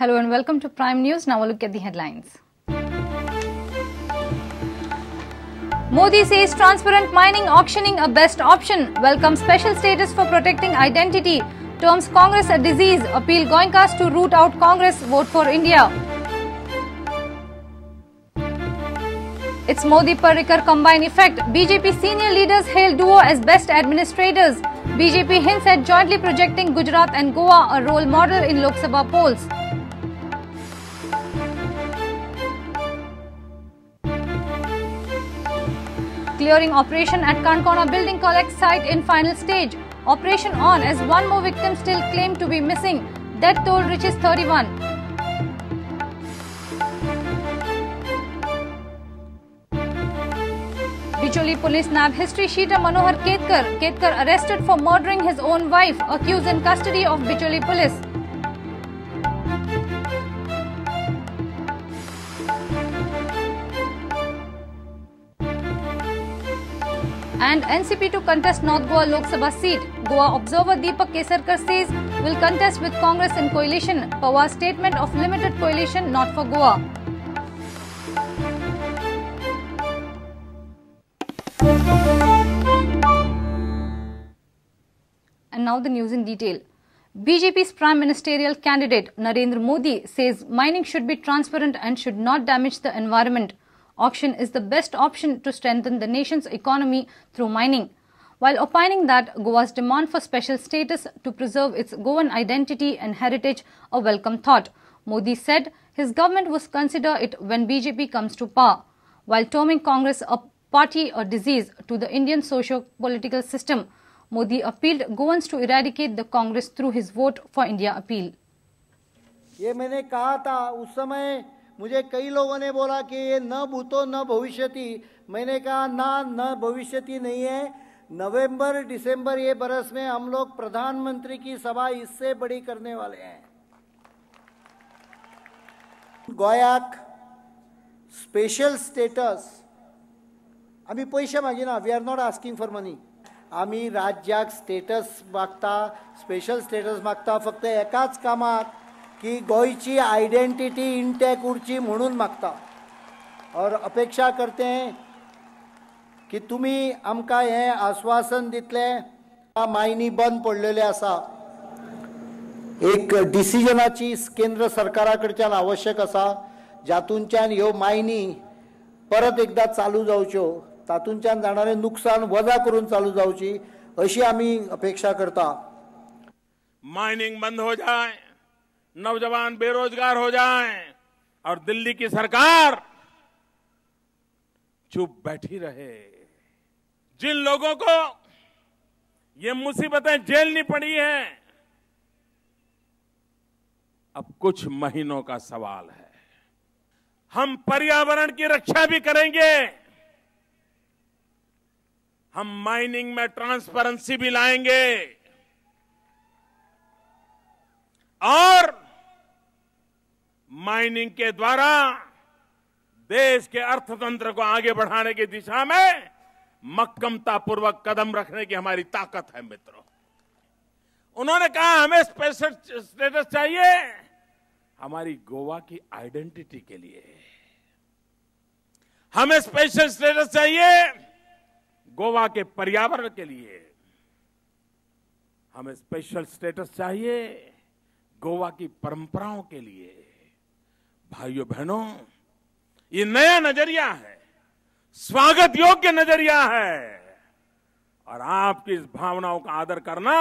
Hello and welcome to Prime News. Now a look at the headlines. Modi says transparent mining auctioning a best option. Welcomes special status for protecting identity. Terms Congress a disease. Appeal Goenkas to root out Congress. Vote for India. It's Modi-Parrikar combined effect. BJP senior leaders hail duo as best administrators. BJP hints at jointly projecting Gujarat and Goa a role model in Lok Sabha polls. Clearing operation at Kankona building collapse site in final stage. Operation on as one more victim still claimed to be missing. Death toll reaches 31. Bicholi police nab history sheeter Manohar Ketkar. Ketkar arrested for murdering his own wife, accused in custody of Bicholi police. And NCP to contest North Goa Lok Sabha seat. Goa observer Deepak Kesarkar says will contest with Congress in coalition. Pawar's statement of limited coalition not for Goa. And now the news in detail. BJP's Prime Ministerial candidate Narendra Modi says mining should be transparent and should not damage the environment. Auction is the best option to strengthen the nation's economy through mining. While opining that Goa's demand for special status to preserve its Goan identity and heritage a welcome thought, Modi said his government would consider it when BJP comes to power. While terming Congress a party or disease to the Indian socio-political system, Modi appealed Goans to eradicate the Congress through his vote for India appeal. ये मैंने कहा था उस समय, मुझे कई लोगों ने बोला कि ये न भूतो न भविष्यति। मैंने कहा ना, न भविष्यति नहीं है। नवंबर दिसंबर ये बरस में हम लोग प्रधानमंत्री की सभा इससे बड़ी करने वाले हैं। गोयाक स्पेशल स्टेटस आमी पैसे मागिना, we are not asking for money. आमी राज्याक स्टेटस मागता, स्पेशल स्टेटस मागता फक्त एकाच कामाक की गोंयची आयडेंटिटी इंटॅक्ट उरची म्हणून मागता। और अपेक्षा करते हैं की तुमी आमकां हें आश्वासन दितले। मायनी बंद पडलेले आसा, एक डिसिजनाची केंद्र सरकारा कडच्यान आवश्यक आसा, जातूंच्यान ह्यो मायनी परत एकदा चालू जावच्यो, तातूंच्यान जाणारें नुकसान वजा करून चालू जावची अशी आमी अपेक्षा करता। माइनिंग बंद हो जाए, नौजवान बेरोजगार हो जाएं और दिल्ली की सरकार चुप बैठी रहे। जिन लोगों को ये मुसीबतें झेलनी पड़ी हैं, अब कुछ महीनों का सवाल है। हम पर्यावरण की रक्षा भी करेंगे, हम माइनिंग में ट्रांसपेरेंसी भी लाएंगे और माइनिंग के द्वारा देश के अर्थतंत्र को आगे बढ़ाने की दिशा में मक्कमता पूर्वक कदम रखने की हमारी ताकत है। मित्रों, उन्होंने कहा हमें स्पेशल स्टेटस चाहिए हमारी गोवा की आइडेंटिटी के लिए, हमें स्पेशल स्टेटस चाहिए गोवा के पर्यावरण के लिए, हमें स्पेशल स्टेटस चाहिए गोवा की परंपराओं के लिए। भाइयों बहनों, ये नया नजरिया है, स्वागत योग्य नजरिया है और आपकी इस भावनाओं का आदर करना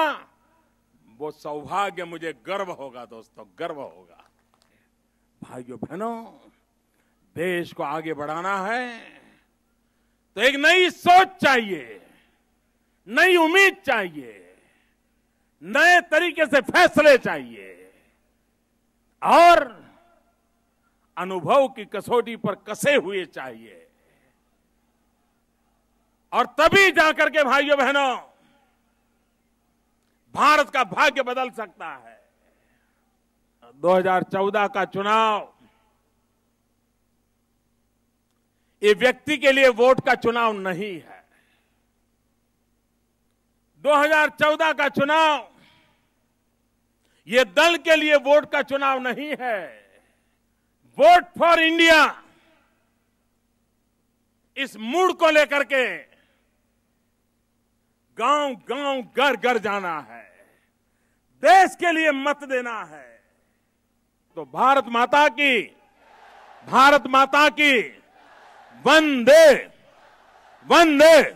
वो सौभाग्य, मुझे गर्व होगा दोस्तों, गर्व होगा। भाइयों बहनों, देश को आगे बढ़ाना है तो एक नई सोच चाहिए, नई उम्मीद चाहिए, नए तरीके से फैसले चाहिए और अनुभव की कसौटी पर कसे हुए चाहिए। और तभी जाकर के भाइयों बहनों भारत का भाग्य बदल सकता है। 2014 का चुनाव ये व्यक्ति के लिए वोट का चुनाव नहीं है। 2014 का चुनाव ये दल के लिए वोट का चुनाव नहीं है, वोट फॉर इंडिया, इस मूड को लेकर के गांव गांव घर घर जाना है, देश के लिए मत देना है। तो भारत माता की, भारत माता की, Vande Vande.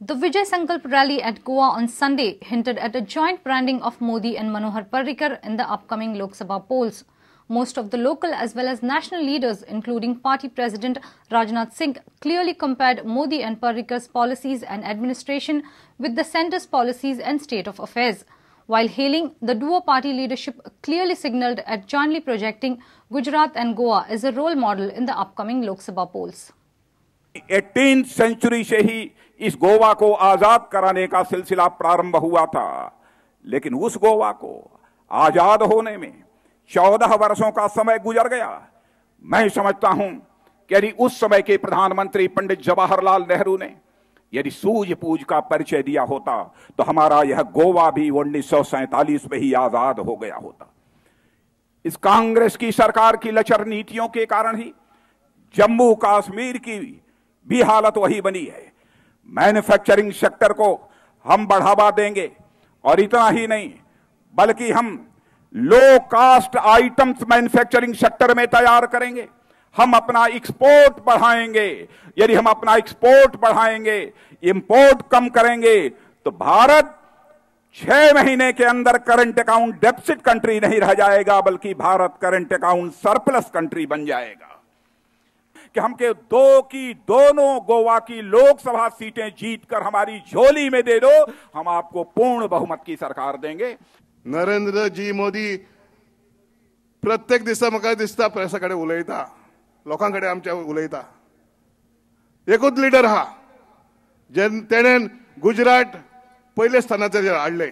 The Vijay Sankalp rally at Goa on Sunday hinted at a joint branding of Modi and Manohar Parrikar in the upcoming Lok Sabha polls. Most of the local as well as national leaders, including party president Rajnath Singh, clearly compared Modi and Parrikar's policies and administration with the centre's policies and state of affairs. While hailing, the duo party leadership clearly signalled at jointly projecting Gujarat and Goa as a role model in the upcoming Lok Sabha polls. 18th century से ही इस गोवा को आजाद कराने का सिलसिला प्रारंभ हुआ था, लेकिन उस गोवा को आजाद होने में 14 वर्षों का समय गुजर गया। मैं समझता हूं कि यदि उस समय के प्रधानमंत्री पंडित जवाहरलाल नेहरू ने यदि सूझबूझ का परिचय दिया होता तो हमारा यह गोवा भी 1947 में ही आजाद हो गया होता। इस कांग्रेस की सरकार की लचर नीतियों के कारण ही जम्मू कश्मीर की भी हालत वही बनी है। मैन्युफैक्चरिंग सेक्टर को हम बढ़ावा देंगे और इतना ही नहीं बल्कि हम low cost items manufacturing sector में तैयार करेंगे। हम अपना एक्सपोर्ट बढ़ाएंगे। यदि हम अपना एक्सपोर्ट बढ़ाएंगे, इंपोर्ट कम करेंगे, तो भारत 6 महीने के अंदर करंट अकाउंट डेफिसिट कंट्री नहीं रह जाएगा, बल्कि Bharat current account surplus country बन जाएगा। कि हमके दो की दोनों गोवा की लोकसभा सीटें जीतकर हमारी झोली में दे दो, हम आपको पूर्ण बहुमत की सरकार देंगे। नरेंद्र जी मोदी प्रत्येक दिसा म्हाका दिसता प्रेसा कडेन उलयता, लोकां कडेन आमच्या उलयता। एकूच लिडर आहा जेन तेणेन गुजरात पयल्या स्थानाचेर हाडलें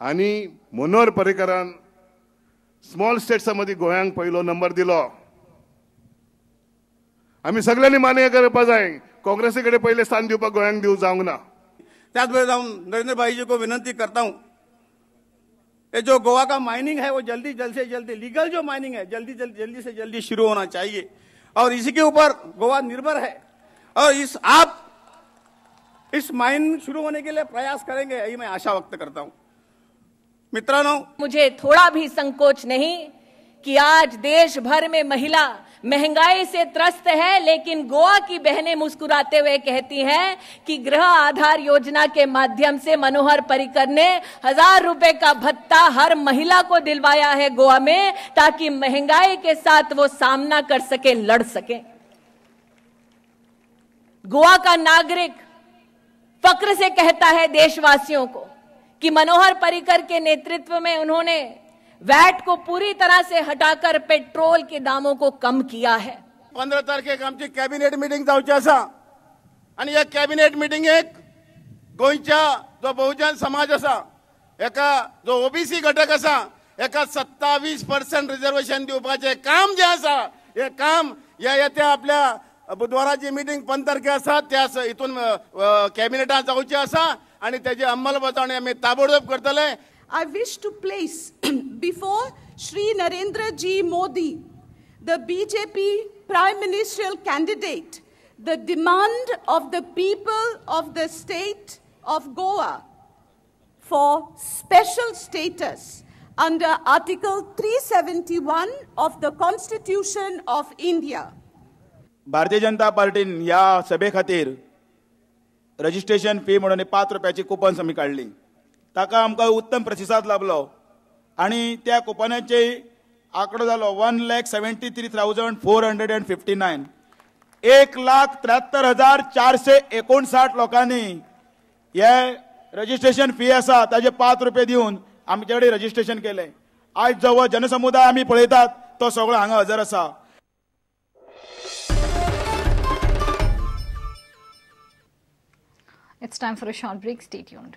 आनी मनोहर पर्रीकरान स्मॉल स्टेट्सा मदीं गोंयांक पयलो नंबर दिलो। आमी सगळ्यांनी मान्य करपा जाय, काँग्रेसी कडेन पयलें स्थान दिवपाक गोंयांक दिवंक जावंक ना। त्याच बरोबर हांव नरेंद्र भाई जी को विनंती करता हूं, ये जो गोवा का माइनिंग है वो जल्दी जल्द से जल्दी लीगल जो माइनिंग है जल्दी जल्दी से जल्दी शुरू होना चाहिए और इसी के ऊपर गोवा निर्भर है। और इस आप इस माइन शुरू होने के लिए प्रयास करेंगे, यही मैं आशा व्यक्त करता हूं। मित्रांनो, मुझे थोड़ा भी संकोच नहीं कि आज देश भर में महिला महंगाई से त्रस्त है, लेकिन गोवा की बहनें मुस्कुराते हुए कहती हैं कि गृह आधार योजना के माध्यम से मनोहर पर्रिकर ने 1000 रुपए का भत्ता हर महिला को दिलवाया है गोवा में, ताकि महंगाई के साथ वो सामना कर सके, लड़ सके। गोवा का नागरिक फक्र से कहता है देशवासियों को कि मनोहर पर्रिकर के नेतृत्व में उन्होंने वैट को पूरी तरह से हटाकर पेट्रोल के दामों को कम किया है। 15 तारखेक आमची कॅबिनेट मिटिंग जावची आसा आनी ह्या कॅबिनेट मिटिंगेक गोंयच्या जो बहुजन समाज आसा, एका जो ओबीसी घटक आसा, एका 27% रिजर्वेशन दिवपाचें काम जें आसा, हें काम ह्या येत्या आपल्या बुधवाराची मिटिंग 15 तारखे आसा त्या हितून कॅबिनेटान जावची आसा आनी तेजी अंमलबजावणी आमी ताबडतोब करतले। I wish to place before Shri Narendra Ji Modi, the BJP Prime Ministerial candidate, the demand of the people of the state of Goa for special status under Article 371 of the Constitution of India. Bharatiya Janata पार्टीन ह्या सभे खातीर registration fee म्हणून 5 रुपयाची coupons आमी काडली, ताका आमकां उत्तम प्रतिसाद लाभलो आनी त्या कुपनाचे आंकडो जालो 1,73,459। 1,73,459 लोकांनी हे रजिस्ट्रेशन फी आसा ताजे 5 रुपये दिवन आमचे कडेन रजिस्ट्रेशन केलें। आयज जो जनसमुदाय आमी पळयतात तो सगळो हांगा हजर आसा। It's time for a short break. Stay tuned.